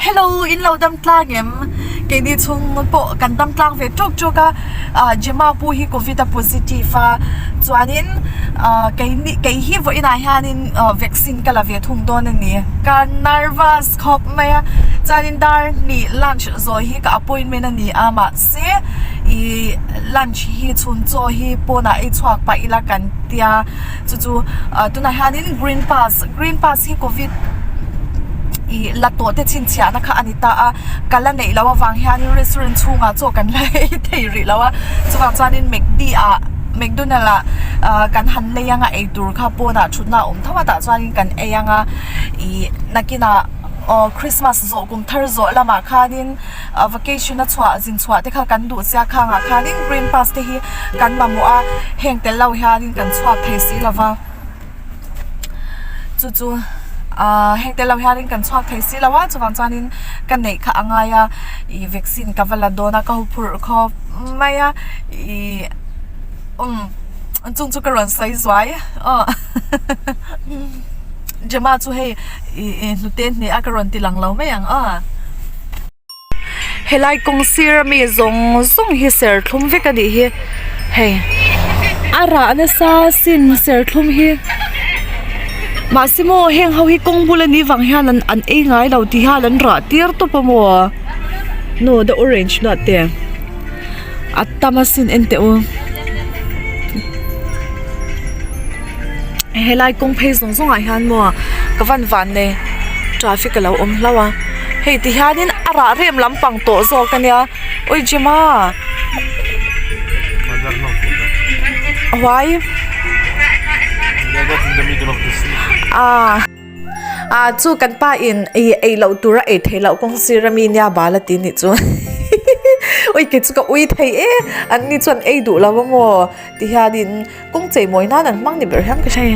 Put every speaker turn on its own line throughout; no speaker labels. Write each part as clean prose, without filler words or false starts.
Hello in lo dam tlang em? Keini chhung pawh kan dam tlang ve tawk tawk a, ah Gemma pu hi covid a positive a, chuanin ah keini kei hi vawiinah hianin ah vaccine ka la ve thung dawn a ni. Ka nervous khawp mai a, chuanin dar hnih lunch zawh hi ka appointment a ni a mahse ih lunch hi chhun chaw hi pawnah ei chhuak pah ila kan tia chu chu ah tunah hianin green pass green pass hi covid ih la tawh te chhinchhiahna kha a ni ta a ka la neih loh avang hianin restaurant chhungah chaw kan la ei thei rih lo a chuvang chuanin mcd ah mcdonald ah ah kan han lei anga eitur kha pawnah thutna a awm tho a tah chuanin kan ei anga ih nakinah aw christmas zawh kum thar zawh lamah khanin ah vacation a chhuah zin chhuah te kha kan duh sia khangah khanin green pass te hi kan mamawh a heng tel lo hianin kan chhuak thei si lo va. Chu chu ahh heng te lo hianin kan chhuak thei si lo a chuvang chuanin ka neih kha a ngai a ih vaccine ka va la dawn a ka huphurh khawp mai a ih umm chung chu ka rawn sawi zuai aw Gemma chu hei ih hnute hne a ka rawn ti lang lo mai ang aw. Helai kawng sir ami zawng zawng hi serthlum vek a nih hi hei a rah nasa sin serthlum hi mahse maw heng ho hi kawng bul anih vang hian an an ei ngai lo ti hian an rah tir tawp a maw no the orange nut te a tam asin en teh u. Helai kawng phei zawng zawng ah hian maw ka van van nei traffic alo awm hlauh a hei ti hianin a rah rem lampang tawh zawk ania ui Gemma why ah ah chu kan pa in ih ei loh tur a ei theih loh kawng sir ami nia bal a ti nih chu ui kei chu ka ui thei e an ni chuan ei duh lo a maw ti hianin. Kawng chei mawi nan an hmang ni ber hian ka hre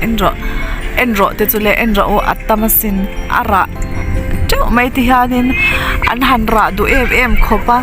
en rawh en rawh te chu le en rawh u a tam asin a rah teuh mai ti hianin an han rah duh em em khawp a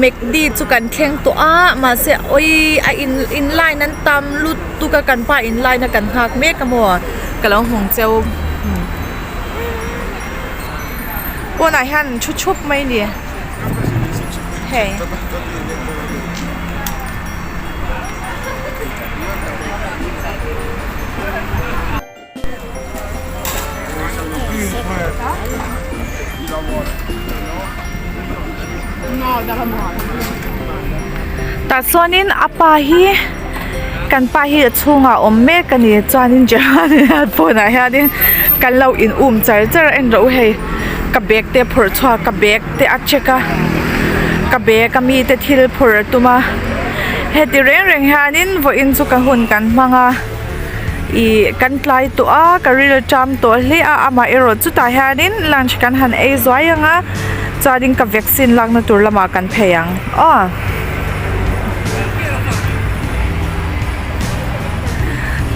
mcd chu kan thleng tawh a mahse awii a in in line an tam lutuk a kan pa in line a kan nghak mek a maw ka lo hmu ang cheu pawnah hian an thu thup mai a ni. Hei. Tah chuanin a pa hi kan pa hi a chhungah a awm mek a ni chuanin Germany pawnah hianin kan lo in um char char a en rawh u hei. Ka bag te a phurh chhuak ka bag te a check a ka bag a mite thil phurh a tum a heti reng reng hianin vawiin chu ka hun kan hmang a ih kan tlai tawh a ka ril a ṭam tawh hle a amah erawh chutah hianin lunch kan han ei zuai ang a chuanin ka vaccine lakna tur lamah kan phei ang aw.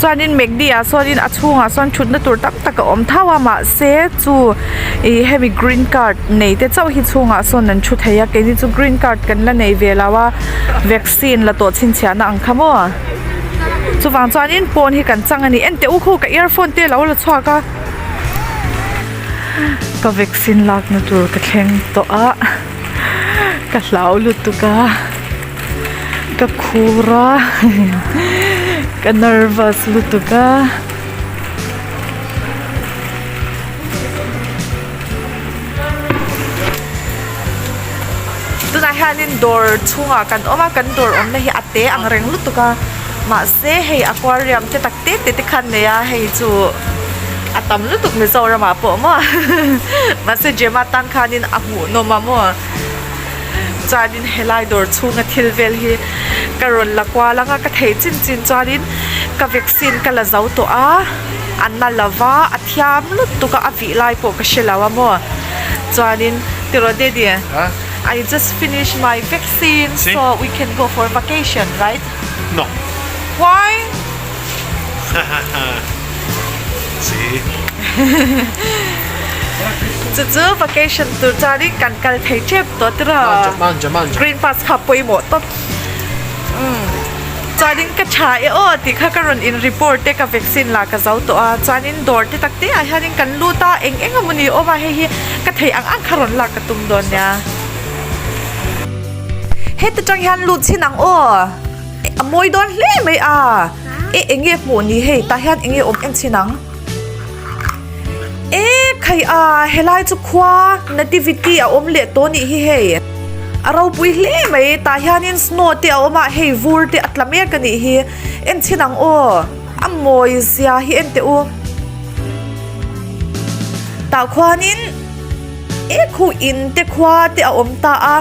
Chuanin mcd ah sawnin a chhungah sawn thutna tur tam tak a awm tho a mahse chu ih hemi green card nei te chauh hi chhungah sawn an thu thei a keini chu green card kan la nei ve lo a vaccine la tawh chhinchhiahna ang kha maw chuvang chuanin pawn hi kan chang a ni enteh u khu ka earphone te alo la chhuak a ka vaccine lakna tur ka thleng tawh a ka hlau lutuk a. Ka khur a ka nervous lutuk a. Tunah hianin dawr chhungah kan awm a kan dawr awmna hi a te ang reng lutuk a mahse hei aquarium te tak te te te kha an nei a hei chu a tam lutuk Mizoramah pawh maw mahse Gemma tan khanin a hmuhnawm a maw. Chuanin helai dawr chhunga thil vel hi ka rawn la kual ang a ka theih chin chin chuanin ka vaccine ka la zo tawh a a na lova a thiam lutuk a a vih lai pawh ka hre lo a maw chuanin tiraw daddy I just finish my vaccine so we can go for vacation right
No
Why?
Si.
Chu chu vacation tur chuanin kan kal thei tep tawh tiraw.
Manja manja manja.
Green pass kha pawimawh tawp. Umm. Chuanin ka tha e aw tih kha ka rawn in report te ka vaccine la ka zo tawh a, chuanin dawr te tak te ah hianin kan lut a, eng eng emaw ni awm a hei hi ka theih ang ang kha rawn lak ka tum dawn nia. Heta tang hian lut chhin ang aw, a mawi dawn hle mai a, e eng nge hmuh ni hei tah hian eng nge awm em chhin ang. E khai a, helai chu khua nativity a awm leh tawh nih hi hei. A ropui hle mai, tah hianin snow te a awm a, hei vur te a tla mek a nih hi. En chhin ang aw, a mawi zia hi en teh u. Tah khuanin e khu in te khua te a awm ta a,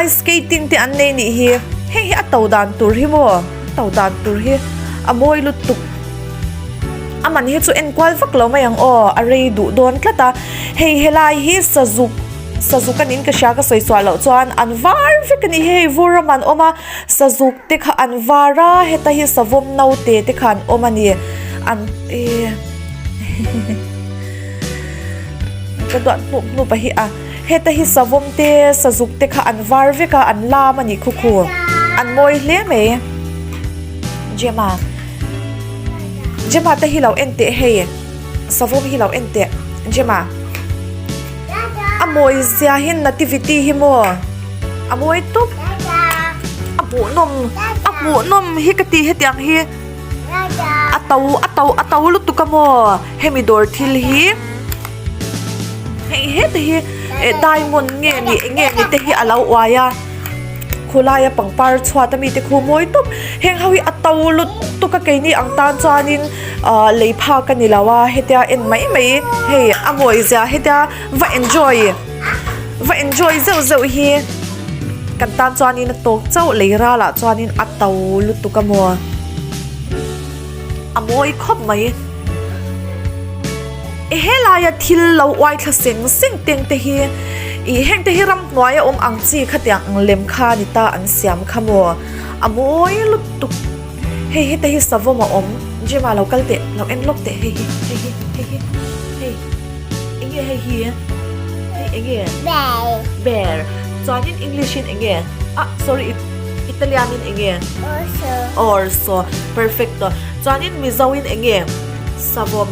ice skating te an nei nih hi. Heng hi a to dan tur hi maw, a to dan tur hi a mawi lutuk. A man hi chu enkual vak lo mai ang aw, a rei duh dawn tlat a. Hei helai hi sazuk, sazuk a niin ka hria ka sawi chhuah loh chuan an var vek a ni hei vur ram an awm a, sazuk te kha an var a, heta hi savawm naute te kha an awm a ni. An e ka duat hnup hnup a hi a, heta hi savawm te sazuk te kha an var vek a, an lam a ni khu khu, an mawi hle mai. Gemma. Gemma te hi lo en teh hei savawm hi lo en teh Gemma a mawi zia hi nativity hi maw a mawi tawp a hmuhnawm a hmuhnawm hi ka ti hetiang hi a to a to a to lutuk a maw hemi dawr thil hi hei heta hi eh diamond nge ni eng nge ni te hi a lo uai a. Khawlaia pangpar chhuat ami te khu mawi tawp heng ho hi a to lutuk a keini ang tan chuanin ahh lei phak a ni lo a hetia en mai mai hei a mawi zia hetia va enjoy va enjoy zeuh zeuh hi kan tan chuanin a tawk chauh lei ralah chuanin a to lutuk a maw a mawi khawp mai. Helaia thil lo uai thla seng seng teng te hi ih heng te hi ramhnuai a awm ang chi khatiang ang lem kha ni ta an siam kha maw a mawi lutuk hei heta hi savawm a awm gym ah lo kal teh lo en lawk teh hei hi hei hi hei hi hei eng nge hei hi hei eng nge bear chuanin english in eng nge ah sorry italian in eng nge orso perfecto chuanin mizo in eng nge. Savawm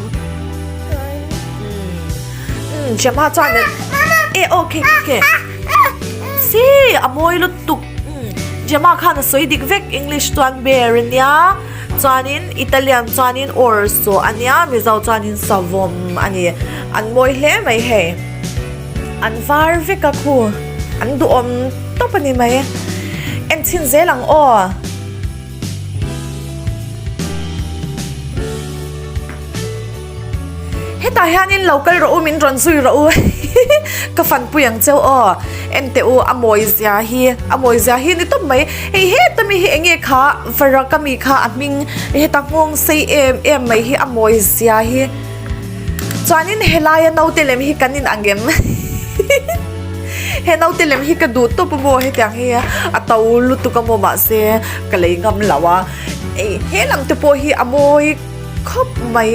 Umm Gemma chuan e okay okay si a mawi lutuk umm Gemma khan a sawi dik vek English chuan bear ania chuanin Italian chuanin orso ania Mizo chuanin savawm a ni an mawi hle mai hei an var vek a khu an duhawm tawp a ni mai en chhin zel ang aw. Hetah hianin lo kal rawh u min rawn zui rawh u ka fanpui ang cheu aw en teh u a mawi zia hi a mawi zia hi ni tawp mai hei heta mi hi eng nge kha varak ami kha a hming heta nghawng sei em em mai hi a mawi zia hi chuanin helaia naute lem hi kan in ang em. He naute lem hi ka duh tawp a maw hetiang hi a to lutuk a maw mahse ka lei ngam lo a ei he lam te pawh hi a mawi khawp mai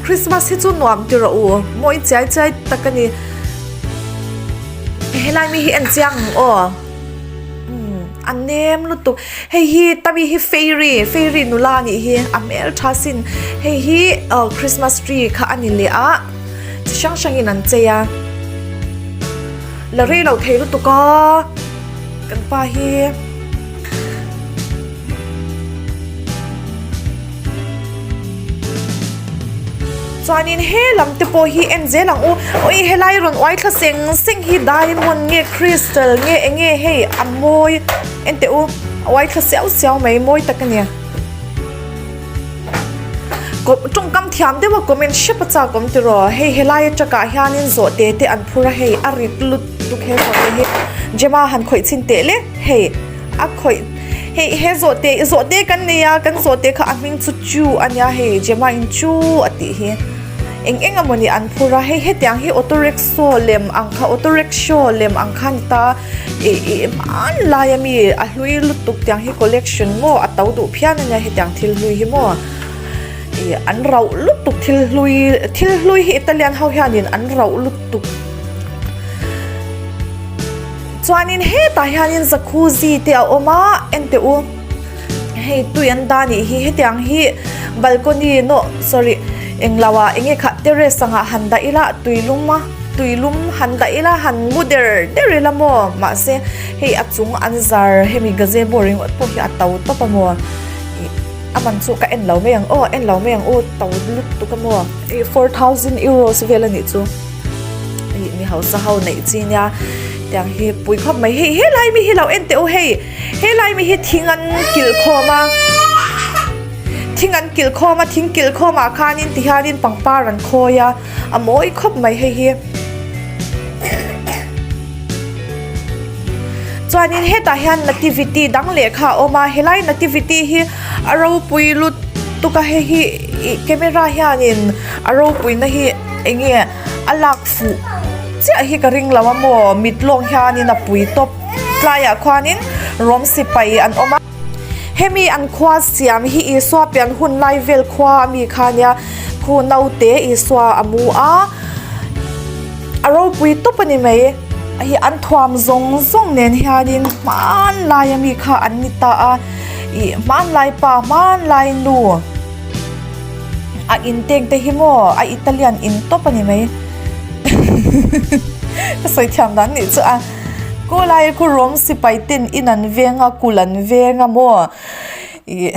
Christmas hi chu nuam ti rawh u mawi chiai chiai tak a ni helai mi hi en chiang ang aw umm a nem lutuk hei hi tami hi fairy fairy nula a nih hi a hmeltha sin hei hi ah Christmas tree kha a ni leh a. Chi hrang hrangin an chei a, la rei lo thei lutuk a kan pa hi. Chuanin he lam te pawh hi en zel ang u, awi helai rawn uai thla seng seng hi diamond nge crystal nge eng nge hei a mawi en teh u a uai thla siau siau mai mawi tak a ni. Tawngkam thiam deuh a comment hrep a chak awm tiraw hei helai atangah hianin zawhte te an phur a hei a rit lutuk he zawhte hi Gemma han khawih chhin teh le hei a khawih hei he zawhte zawhte kan nei a kan zawhte kha a hming chu chu a nia hei Gemma in chu a tih hi. Eng eng emaw ni an phur a, hei hetiang hi auto rickshaw lem ang kha auto rickshaw lem ang kha a ni ta ih ih hmanlai ami a hlui lutuk tiang hi collection maw a to duh phian ania hetiang thil hlui hi maw ih an rauh lutuk thil hlui thil hlui hi Italian ho hianin an rauh lutuk chuanin hetah hianin jacuzzi te a awm a en teh u. Hei tui an dah nih hi hetiang hi balcony no sorry englo ah enge kha terrace angah han dah ila tui lum a tui lum han dah ila han mu der der ila maw mahse hei a chung an zar hemi gazebo ringawt pawh hi a to tawp a maw ih a man chu ka en lo mai ang aw en lo mai ang u to lutuk a maw ih 4000 euros vel a nih chu. Ih mi hausa ho neih chi nia tiang hi pui khawp mai hei helai mi hi lo en teh u hei helai mi hi thing an kilh khawm a thing an kilh khawm a thing kilh khawm ah khanin ti hianin pangpar an khawi a a mawi khawp mai hei hi chuanin hetah hian nativity dang leh kha a awm a helai nativity hi a ropui lutuk a hei hi ih camera hianin a ropuina hi. Enge a lak fuh chiah hi ka ring lo a maw mit lawng hianin a pui tawp tlaiah khuanin rawng sipai an awm a hemi an khua siam hi Isua pian hun lai vel khua ami kha ania khu naute Isua a mu a a ropui tawp a ni mai hei an thuam zawng zawng nen hianin hmanlai ami kha an ni ta a ih hmanlai pa hmanlai nu. A in teng te hi maw a Italian in tawp a ni mai ka sawi thiam dan nih chu a ku lai khu rawng sipai ten in an veng a kul an veng a maw ih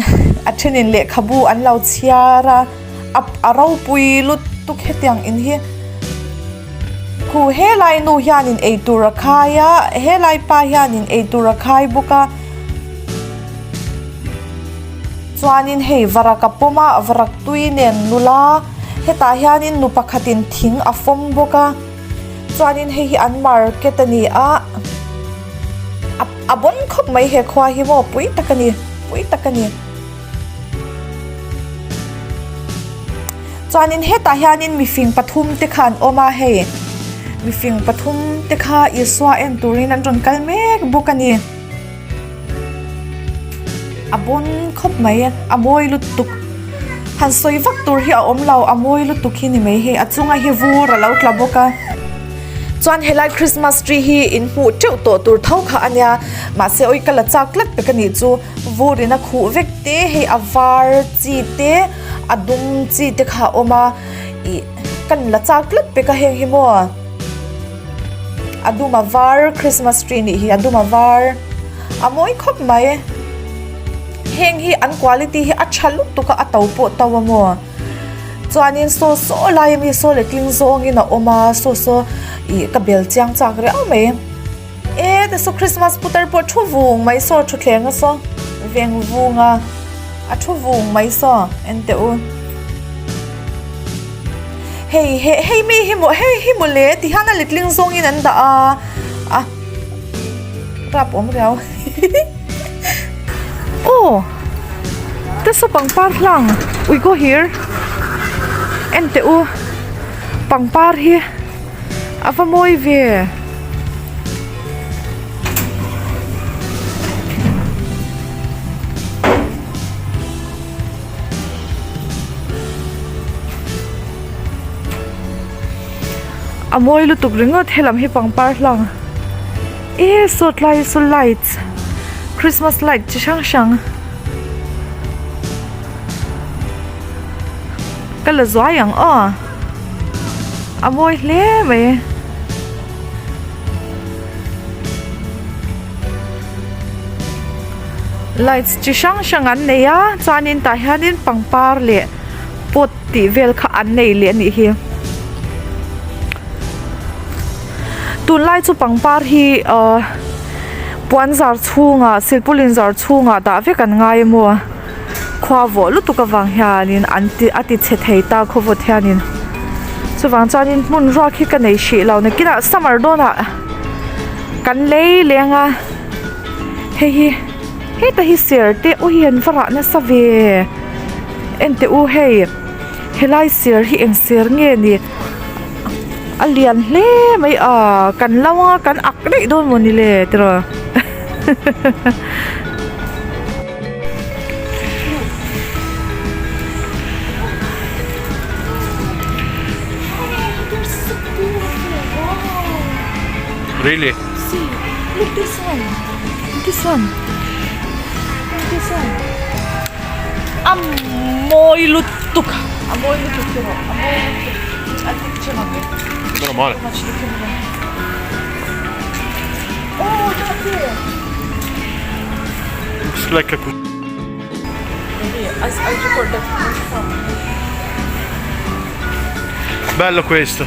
a thenin lehkhabu an lo chhiar a a ropui lutuk hetiang in hi khu helai nu hianin eitur a khai a helai pa hianin eitur a khai bawk a. Chuanin hei varak a pawm a, varak tui nen nula hetah hianin nu pakhatin thing a fawm bawk a chuanin hei hi an market a ni a a bawn khawp mai he khua hi maw pui tak a ni pui tak a ni. Chuanin hetah hianin mifing pathum te kha an awm a hei mifing pathum te kha Isua en turin an rawn kal mek bawk a ni. A bawn khawp mai a mawi lutuk han sawi vak tur hi a awm lo a mawi lutuk hi ni mai hei a chunga hi vur a lo tla bawk a chuan helai christmas tree hi in hmuh teuh tawh tur tho kha a nia mahse awi ka la chak tlat pek a nih chu vur in a khuh vek te hei a var chi te a dum chi te kha a awm a ih kan la chak tlat pek a heng hi maw. A dum a var christmas tree nih hi a dum a var a mawi khawp mai heng hi an quality hi a tha lutuk a a to pawh to a maw chuanin saw saw lai ami saw letling zawngin a awm a saw saw ih ka bel chiang chak riau mai e ti saw christmas putar pawh thu vung mai saw thutthleng a saw veng vung a a thu vung mai saw en teh u. Hei he hei mi hi maw hei hi mawle ti hian a letling zawngin an dah a a rap awm riau aw te saw pangpar hlang we go here en teh u pangpar hi a va mawi ve. A mawi lutuk ringawt helam hi pangpar hlang e saw tlai saw lights christmas light chi hrang hrang ka la zuai ang aw a mawi hle mai. Lights chi hrang hrang an nei a chuanin tah hianin pangpar leh pot tih vel kha an nei leh a nih hi tunlai chu pangpar hi ahh puan zar chhungah silpaulin zar chhungah dah vek an ngai a maw khua vawh lutuk avang hianin an ti a ti chhe thei ta khawvawt hianin chuvang chuanin hmun ruak hi ka nei hrih lo nakinah summer dawnah kan lei leng a. Hei hi heta hi ser te u hi an va rah nasa ve en teh u hei helai ser hi eng ser nge ni a lian hle mai a kan lo anga kan ak daih dawn maw ni le tiraw
Really?
See, look this one. This one. This one. A mawi lutuk a mawi lutuk te rawh a mawi lutuk a dik thin ang e.
Meno male.
Oh, that's it.
Looks like a
Maybe I, I record that.
Bello questo.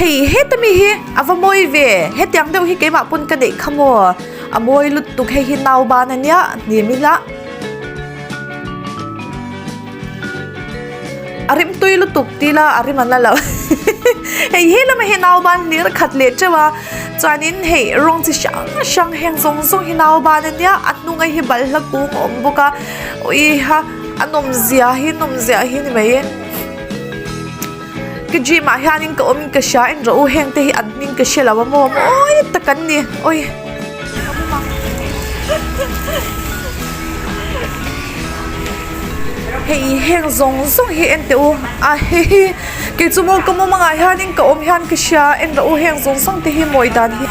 Hei heta mi hi a va mawi ve hetiang deuh hi keimah pawn ka neih kha maw a mawi lutuk hei hi nauban ania hnim ila a rim tui lutuk tila a rim an la lo hei he lamah hian nauban hlir a khat leh teuh a chuanin hei rawng chi hrang hrang heng zawng zawng hi nauban ania a hnunga hi balhla kung a awm bawk a uiha a nawmzia hi nawmzia hi ni mai e ka gym ah hianin ka awmin ka hria en rawh u heng te hi an hming ka hre lo a maw mawi tak an ni awi. Hei heng zawng zawng hi en teh u a hei hi kei chu maw ka mawm angah hianin ka awm hian ka hria en rawh u heng zawng zawng te hi mawi dan hi.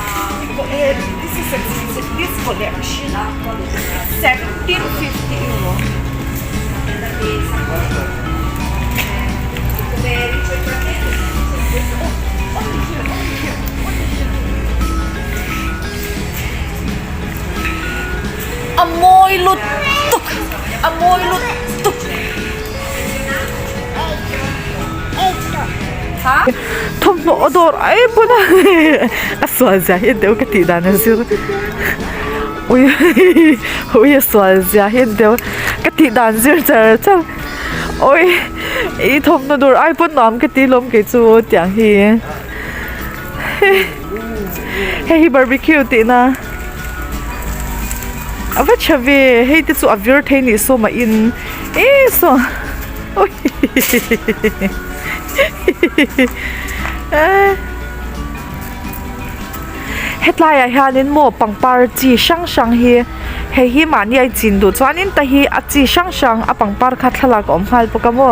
A mawi lutuk a mawi lutuk.
Thawmhnaw a dawr ai pawn a a sual zia hi deuh ka tih dan a zir ui ui a sual zia hi deuh ka tih dan zir char char ui i thawmhnaw dawr ai pawn nuam ka ti lawm kei chu tiang hi. Hei hi barbecue tih na a va tha ve hei te chu a vir thei nih sawm a in eh saw hetlai ah hianin maw pangpar chi hrang hrang hi hei hi mahni a chin duh chuanin ta hi a chi hrang hrang a pangpar kha thlalak a awm nghal bawk a maw.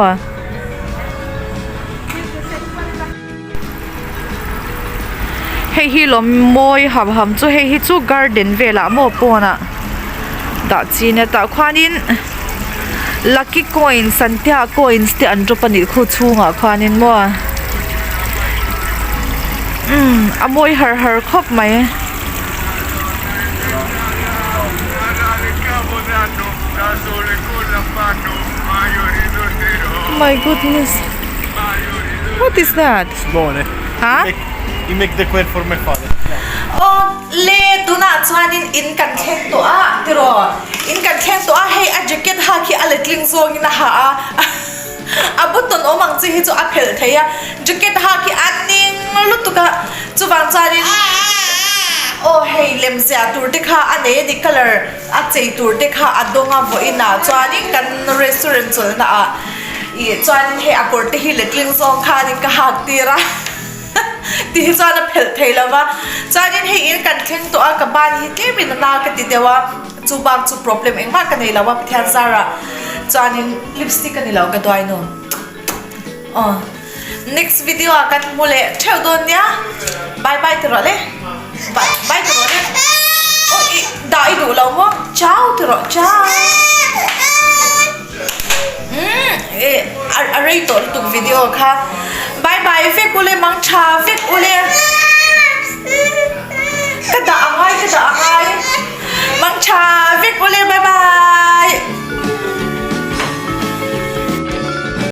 Hei hi lawm mawi ham ham chu hei hi chu garden velah maw pawnah dah chi nia tah khuanin lucky coins an tia coins te an drop a nih khu chhungah khuanin maw umm a mawi har har khawp mai. My goodness. What is that?
Bone.
Ha?
Make, you make the quail for my father.
Oh, le tunah chuanin in kan thleng tawh a tiraw in kan thleng tawh a hei a jacket hak hi a letling zawngin a ha a a button awm ang chi hi chu a phelh thei a jacket hak hi a ning lutuk a chuvang chuanin aw hei lemziah tur te kha a nei a ni colour a chei tur te kha a dawng a vawiinah chuanin kan restaurant chawlhna ah Ih chuan hei a kawr te hi letling zawng khanin ka hak tir a tih hi chuan a phelh thei lo va chuanin hei in kan thleng tawh a ka ban hi tlemin a na ka ti deuh a chu bak chu problem engmah ka nei lo a Pathian zarah chuanin lipstick a ni lo ka duai nu aw next video ah kan hmu leh theuh dawn nia bye bye ti rawh le bye bye ti rawh le aw ih dah i duh lo maw chau ti rawh chau. Umm eh a rei tawh lutuk video kha bye bye vek ule mang tha vek ule ka dah angai ka dah angai mang tha vek ule bye bye.